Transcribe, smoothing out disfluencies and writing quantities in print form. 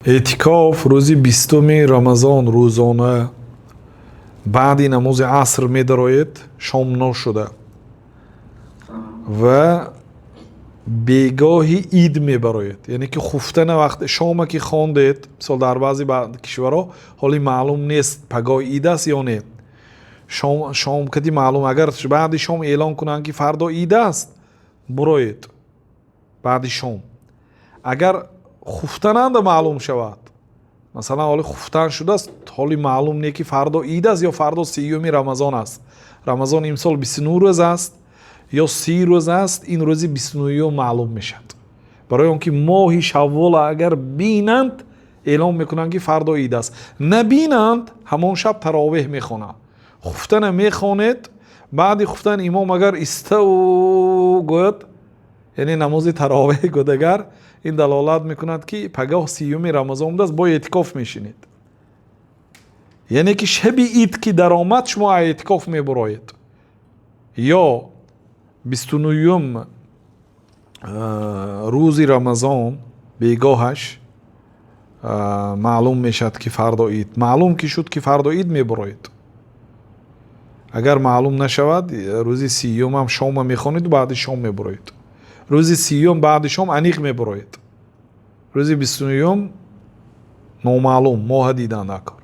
Эътикоф рӯзи 20-уми Рамазон рӯзона баъди намози аср медароед, шом ношуда, ва бегоҳи ид мебароед. Яъне ки хуфтана вақт шома ки хондед, мисол, дар баъзе кишварҳо ҳоли маълум нест, пагоҳ ид аст ё не. Шом кади маълум, агар баъди шом эълон кунанд, ки фардо ид аст, буроед баъди шом. Агар хуфтананда маълум шавад, масалан, ҳоли хуфтан шудааст, ҳоли маълум не, ки фардо ид аст ё фардо 30-уми Рамазон аст. Рамазон имсол 29 рӯз аст ё 30 рӯз аст, ин рӯзи 29-юм маълум мешавад. Барои он ки моҳи шаввола агар бинанд, эълон мекунанд, ки фардо ид аст. Набинанд, ҳамон шаб таровеҳ мехонанд. Хуфтана мехонед, баъди хуфтан имом агар «Иставу» гӯяд, яъне намози таровеҳ гӯяд, агар ин далолат мекунад, ки пагоҳ 30-уми Рамазон будааст, бо эътикоф мешинед. Яъне ки шаби ид ки даромад, шумо эътикоф мебуроед. Ё 29-юм рӯзи Рамазон бегоҳаш маълум мешавад, ки фардо ид. Маълум ки шуд, ки фардо ид, мебуроед. Агар маълум нашавад, рӯзи 30-юмам шома мехонед, баъди шом мебуроед. Рӯзи 30-юм баъди шом аниқ мебуроед. Рӯзи 29-юм номаълум, моҳа дидан накун.